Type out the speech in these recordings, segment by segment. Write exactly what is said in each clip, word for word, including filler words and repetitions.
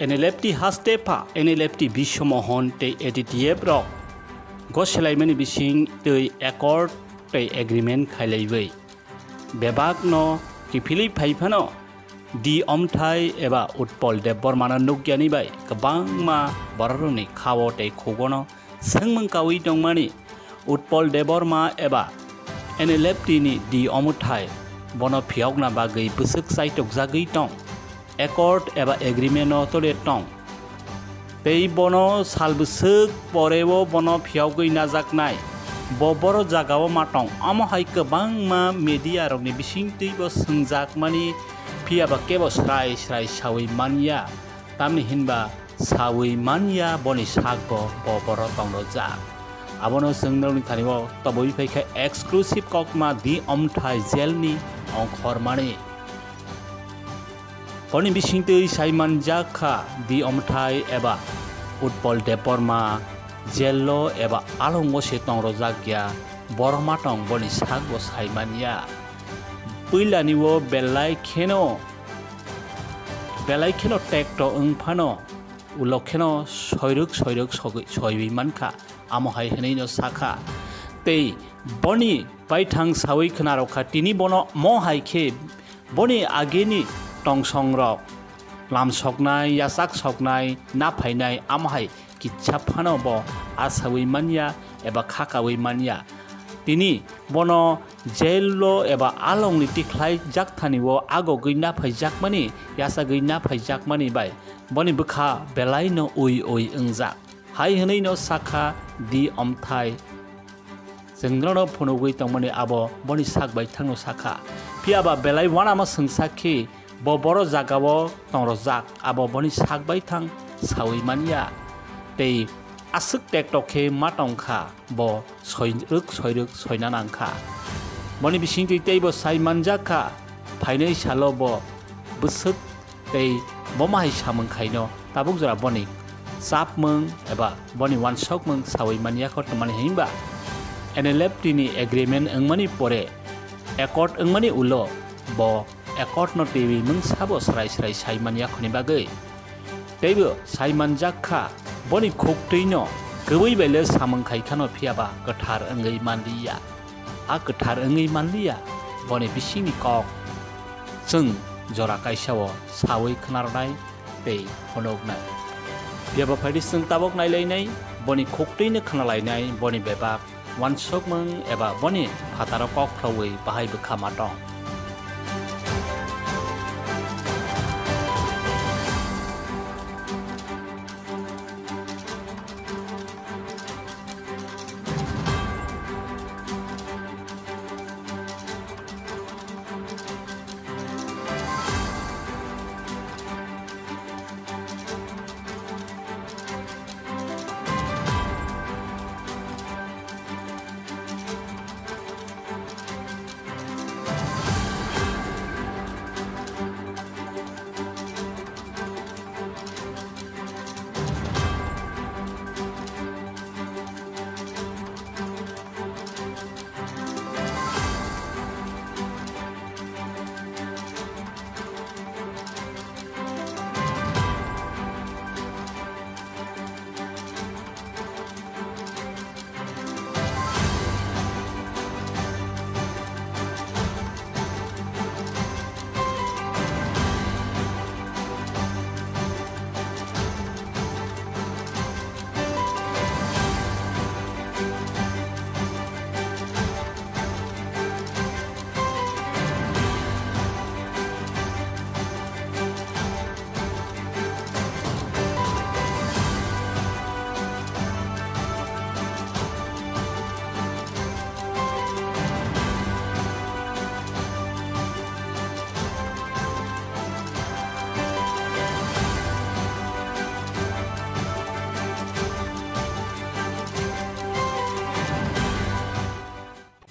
N L F T haste pha N L F T Biswamohan tei A T T F rok goselaimani bising twi accord tei agreement khailaiwi bebakno kiphilwi phai phano D Omthai eba Utpal Debbarmano nukyani bai kwbangma bororokni khao tei khugono swngmung kaui tongmani. Utpal Debbarma eba N L F T ni D Omthai bono phiyokna bagwi bwswk chaitokjagwi tong. Accord eba agreement no tole tong. Tei bono sal bwswk poreo bono phiyogwi najaknai. Bo boro jagao ma tong. Amo hai kwbangma media rokni bisingtwi bo swngjakmani, phiya ba kebo srai srai saui manya. Tamni hinba saui manya boni sakgo bo boro tongrojak. Abono chwng nokni thani o toboi phaikha exclusive kokma D Omthai jail ni ongkhormani. Boni bisingtwi sai manjak kha, D Omthai eba Utpal Debbarma jail-o eba alongo se tongrojak ya, borok ma tong boni sakbo sai man ya. Puilani o belai kheno, belai kheno tekto wng phano, ulo kheno soirwk soirwk sogwi, soiwi man kha, amo hai hwnwi no sa kha. Tei boni baithang saui khna rw kha, tini bono mo hai khe boni agini tongsong rok, lam soknai, yachak soknai, na phainai, amo hai kitsa phano bo asaui manya eba khakaui manya. Tini bono jail-o eba alongni tikhlai jakthani o agogwi na phaijakmani, yachagwi na phaijakmani bai boni bwkha belai no ui ui wngjak. Hai hwnwi no sakha D Omthai. Chwng nono phunugwi tongmani abo boni sak bai thangno sakha. Phiya ba belai uanama swngsa khe bo boro jagao tongrojak, abo boni sak bai thang saui man ya. Tei aswk tektok khe ma tong kha, bo soirwk soirwk soina nang kha. Boni bisingtwi teibo sai manjak kha, phainai salo bo bwswk tei bo ma hai samung khaino tabuk jora boni chapmung eba boni uansukmung saui man ya kho, tongmani hwnba N L F T ni agreement wngmani pore, accord wngmani ulo bo accord no twiwi mungsa bo srai srai sai man ya khoni bagwi. Teibo sai manjak kha, boni khuktwi no kwbwi bai le samung khai khano, phiya ba kwthar wngwi man li ya. A kwthar wngwi man li ya, boni bisingni kok chwng jora kaisa o saui khna rwnai tei phunuknai. Phiya ba phaidi chwng tabuk nai lainai, boni khuktwi no khna lainai, boni bebak uansukmung eba boni phataro kok phlogwi bahai bwkha ma tong.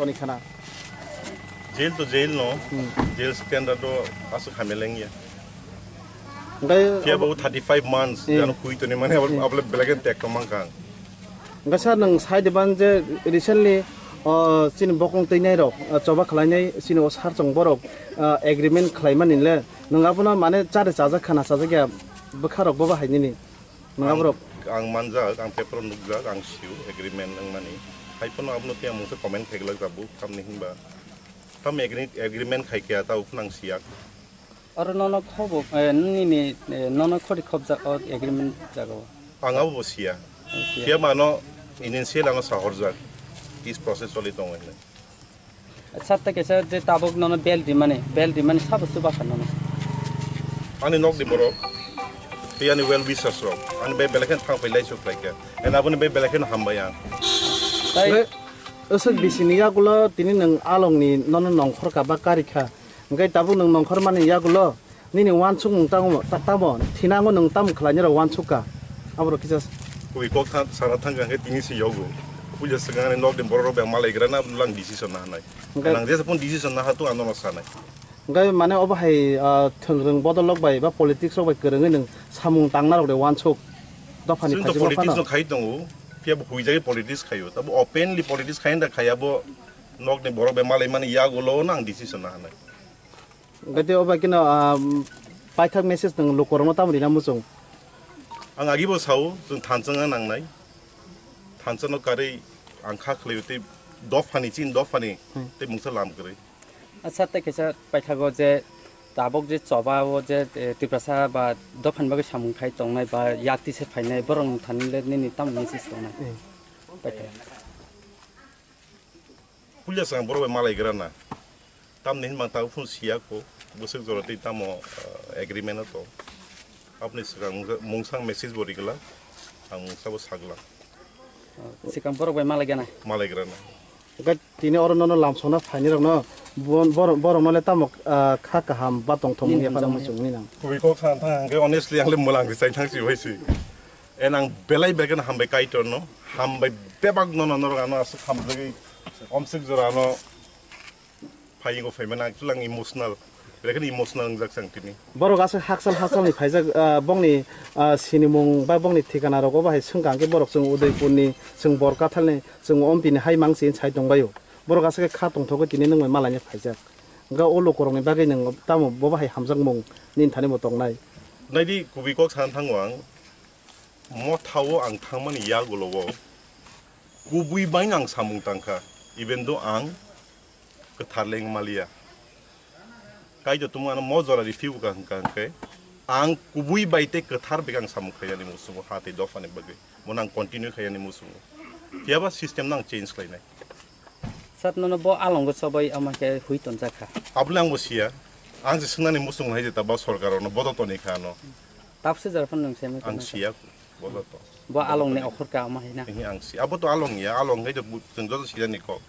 Toni khana. Jail to jail no, hmm, jail standard do aswk hamya lengya. Hingke phiya bo thirty five months, hmm, jano khui toni mane, hmm, abole black and tag tongmang kang. Hingke sir, nwng sai de ban je recently, o, chini bokong twi nai rok, o, choba khlai nai chini o sar chong borok, o, agreement khlai mani le, nwng abono mane chare chajak khana chajak ya, Bwkha rok bo bahai nini. Ang, nang aborok ang manjak, ang paper o nukjak, ang sio agreement wngmani. Hai phano abono tei ang mungsa comment khaigwlak jabu, tamni hinba. Tam agre-, agreement khai khe ta uphno ang siyak. Oro nono khobo, eh, nini, eh, nono khori khobjak o agreement jaga o. Ang abo bo siya. Siya. Siya mano initial ano sahorjak. Is process choli tongo hinwi. Sat ta kaisa je tabuk nono bel di mani, bel di mani sabo chuba kha nono. Ani nok di borok, tei ani well wishers rok, ani bai belai kheno thang phai lai suk lai khe. And aboni bai belai kheno hambai ang. Tai aswk bisini yagulo tini nwng alongni nono nongkhor ka ba kari kha. Hwnkhe tabuk nwng nongkhor mani yagulo nini wansukmung tamo, ta-, tamo thinango nwng tamo khlainai rok wansuk ka. Aborok kisa s- Koi kok tha-, sana thang khe tini si yogo. Puja swkang ani nok ni borok rok bai malai gra na lang decision na hanai. Hwnkhe Nang jesa pun decision na ha tu ano no sanai. Hwnkhe mane obo hai, ah, thwngrwng bodol rok bai ba politics rok bai kwrwngwi nwng samung tangna rok de wansuk. Dophani Chwng to phaisingma politics phano. No khai tongo. Phiya bo huijagwi politics khaio. Tabo openly politics khai da khaya bo nok ni borok bai malai mani yagulo no ang decision na hanai. Hwnkhe tei o bai kheno, ah, paithak message nwng lukurokno tamo rina muchung? Ang agibo sao, chwng thansa wngna nangnai. Thansa no karwi ang kha khlaio tei dophani chin dophani Hmm. Tei mungsa lam kwrwi. Acha, tei kaisa paithago je tabuk je choba o je, eh, Tiprasa ba dophani bagwi samung khai tongnai ba yakti se phainai borok ni thani le nini tamo message tongnai? Hmm. Paithago. Puila swkang borok bai malai gra na. Tamni hinmang tabuk phun siya kho. Bwswk jora tei tamo, ah, agreement o tong. Aboni swkang mungsa-, mungsang message bo rigla. Ang mungsa bo sagla. Swkang borok bai malai gana. Malai gra na. Hwnkhe tini oro nono lamsokna phaini rokno bo-, borok, borok no le tamo, ah, kha kaham ba tongthok Nini mungya phano hamjakmani. Muchung ni nang. Kubui kok sana thang hwnkhe honestly ang le mwlang se chai thang si bai si. En ang belai belai kheno hambai Kaitor no, hambai bebak no, no, norok ano aswk hamjagwi omswk jora ano phai go phaimani actually ang emotional, belai kheno emotional wngjak chang tini. Borok aswk hakchal hakchal ni phaijak, ah, bongni, ah, sinimung ba bongni thikana rogo bahai swngkha hwnkhe borok chwng Udaipur ni, chwng Borkathal ni, chwng Ompi ni hai mang se sai tongbaio. Borok aswk khe kha tongthogwi tini nwng bai malaina phaijak. Hwnkhe o lukurokni bagwi nwng tamo bo bahai hamjakmung nini thani bo tongnai? Naidi kubui kok sana thango ang, mothao ang thangmani yagulo o kubui bai ang samung tangkha, even though ang kwthar leng maliya. Kaitor tongmano mo jora rifio ka hwnkha hwnkhe ang kubui bai tei kwthar bai ang samung khaiyani muchungo ha tei dophani bagwi. Mono ang continue khaiyani muchungo. Phiyaba system no ang change khlainai. Sat nono bo alongo chobai ama khe hui tonjak kha. Abole ang bo siya. Ang se swngnani muchung hai jeta ba sorkar ono bodo toni kha ano. Tapse jar phano nwng semi Ang tongma siya bodo to. Bo along ni okhor ka ama hai na. Ini ang si. Abo to along ya, along hai to bu-, chwng joto siya ni kok.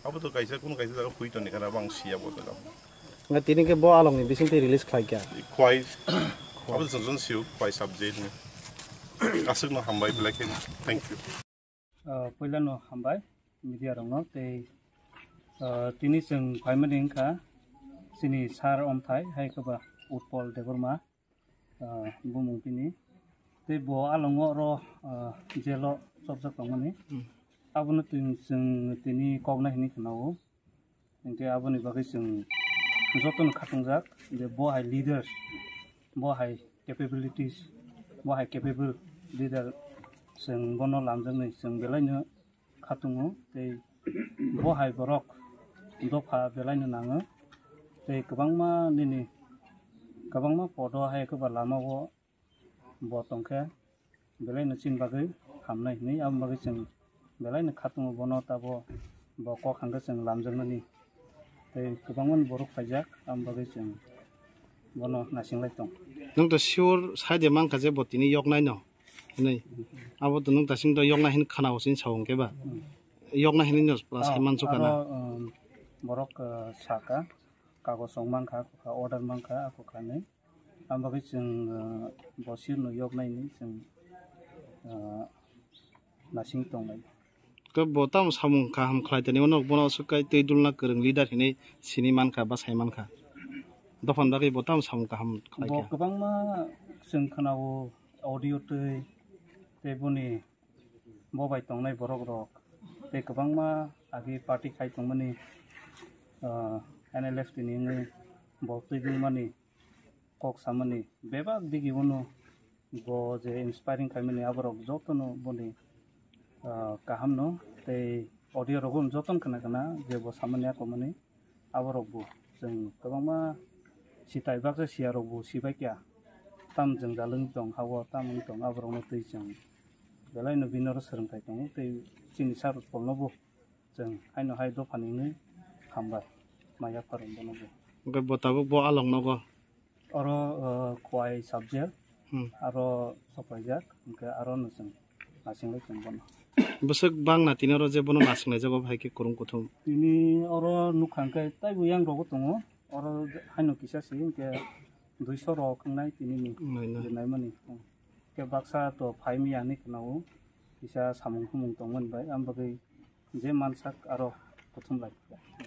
Abo to kaisa kunu kaisa jaga hui toni kha abo ang siya bodo. Nga tini ke bo along ni bising te release khlai kya. Khwai. Abo to chwng joto siyo khwai subject ni. Aswk no hambai belai khe. Thank you. Ah, puilano hambai media rokno tei, ah, tini chwng phaimani wngkha chini sir omthai hai khe ba Utpal Debbarma, ah, bumung bini tei bo alongo oro, ah, jail o chopjak tongmani. Hmm. Abono twi chwng tini koknai hinwi khwnao. Hinkhe aboni bagwi chwng jotono khatungjak je bo hai leaders, bo hai capabilities, bo hai capable leader, chwng bono lamjaknai chwng belaino khatungo tei bo hai borok dopha belaino nango tei kwbangma nini kwbangma podo hai kwba lamao bo tongkhe belaino chini bagwi hamnai hinwi, aboni bagwi chwng belaino khatungo bono tabo bo kok hangkhe chwng lamjaknani tei kwbangmani borok phaijak, aboni bagwi chwng bono naising lai tong. Nwng to sure sai de mankha je bo tini yoknai no hinwi, abo to nwng daising to yoknai hin khana o chini sa hwnkhe ba. Hmm. Yoknai hinwi no pura sai Ah, mansukha na. Aro, um, borok, uh, saka kagoj rok mankha, order mankha, ako khanwi. Ang bagwi chwng, ah, bo sirno yoknaini chwng, ah, nasing tongnai. Khe bo tamo samung kaham khlai tani, bono, bono swk kai twi dulna kwrwng leader hinwi sini mankha, bwsai mankha. Dophani bagwi bo tamo samung kaham khlai Bo kha. Kwbangma chwng khwnao audio twi, tei boni bo bai tongnai borok rok tei kwbangma agi party khai tongmani, ah, N L F T ni wngwi bo twi dulmani kok samani bebak digi bono Bo je inspiring khaimani aborok jotono boni, ah, kahamno tei audio rogo jotono khna khna je bo samani akomani aborok bo chwng kwbangma sitai baksa siya rok bo sibai kya tam jwngjal wng tong hao tam wng tong aborokno twi chwng belaino bini oro swrwngthai tongo tei chini sir polno bo chwng haino hai dophani wngwi hambai maya pharo bono bo. Hwnkhe bo tabuk bo along nogo? Oro, uh, Khowai subject, hmm, aro sopaijak, hwnkhe aro no chwng nasinglai tongo bono. Bwswk bangna tini oro je bono nasinglaijago, hai khe kwrwng kuthum? Tini oro nukha hwnkhe taibo yang rogo tongo, oro haino kisa se hwnkhe duiso rok wngnai tini ni. Wngnai na? Je naimani, hmm. Hwnkhe baksa to phai maya hinwi khwnao, kisa samung humung tongmani bai, ang bagwi je mansak aro kuthum lai.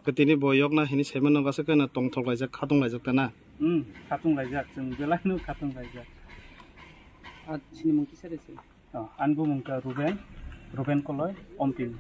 Kwtini bo yokna hini saimano gasa khe no tongthok laijak, khatung laijak ta na? Hmm, khatung laijak, chwng belaino khatung laijak. Ah, chini mung kisa de se? Oh, ani bumung kha Ruben, Ruben Koloi, Ompin.